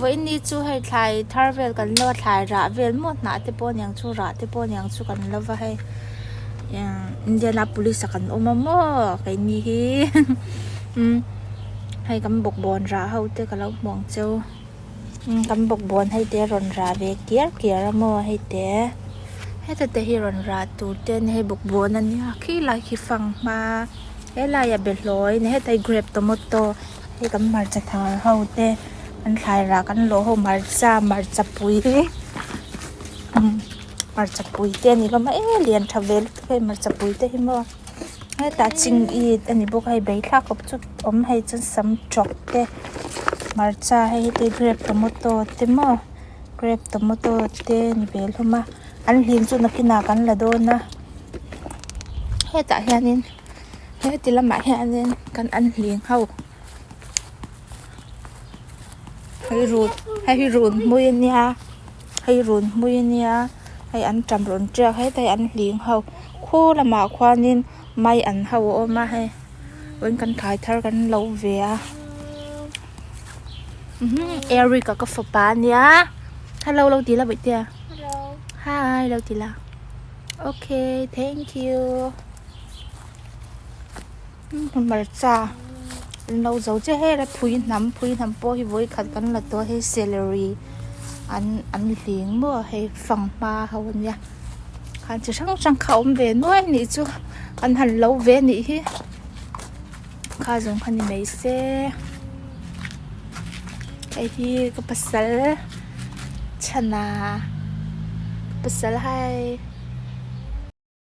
Vawiin ni chu hei thlai thar vel kan lo a thlai rah vel maw hnah te pawh aniang chu rah te pawh aniang chu kan lo va hei Indianapolis ah kan awm a maw keini hi umm hei kan bawkbawn rah ho te ka lo hmu ang cheu kan bawkbawn hei te a rawn rah ve kiar kiar a maw hei te heta te hi rawn rah tur te a ni hei bawkbawn a nia khilai khi fanghma helaiah behlawi a ni heta hi grape tomato. Hei kan hmarcha thar ho te an thlai rah kan lawh ho hmarcha hmarcha pui hmarcha pui te a ni hlawm a e lian tha ve lutuk hei hmarcha pui te hi maw hetah ching it a ni bawk a hei bei thlak khawp chu awm hei chuan sam tawk te hmarcha hei te grape tomato te maw grape tomato te a ni ve hlawm a an hlim chu nakinah kan la dawn a hetah hianin. Heti lamah hianin kan an hling ho hei run hei hi run hmui a nia hei run hmui a nia hei an ṭam rawn ṭiak hetah hi an hling ho khu lamah khuanin mai an ho a awm a hei vawiin kan thlai thar kan lo ve a Eric a ka fapa a nia hello lo ti la bawihtea hi lo ti la okay thank you. Hmarcha an lo zo chiah hel a phui hnam phui hnam pawh hi vawi khat kan la tawh a hei celery an an hling maw hei fanghma ho a nia khan chi hrang hrang kha a awm ve nuai a nih chu an han lo ve a nih hi kha zawng kha ni mai se hei hi ka pasal chhana pasal hai.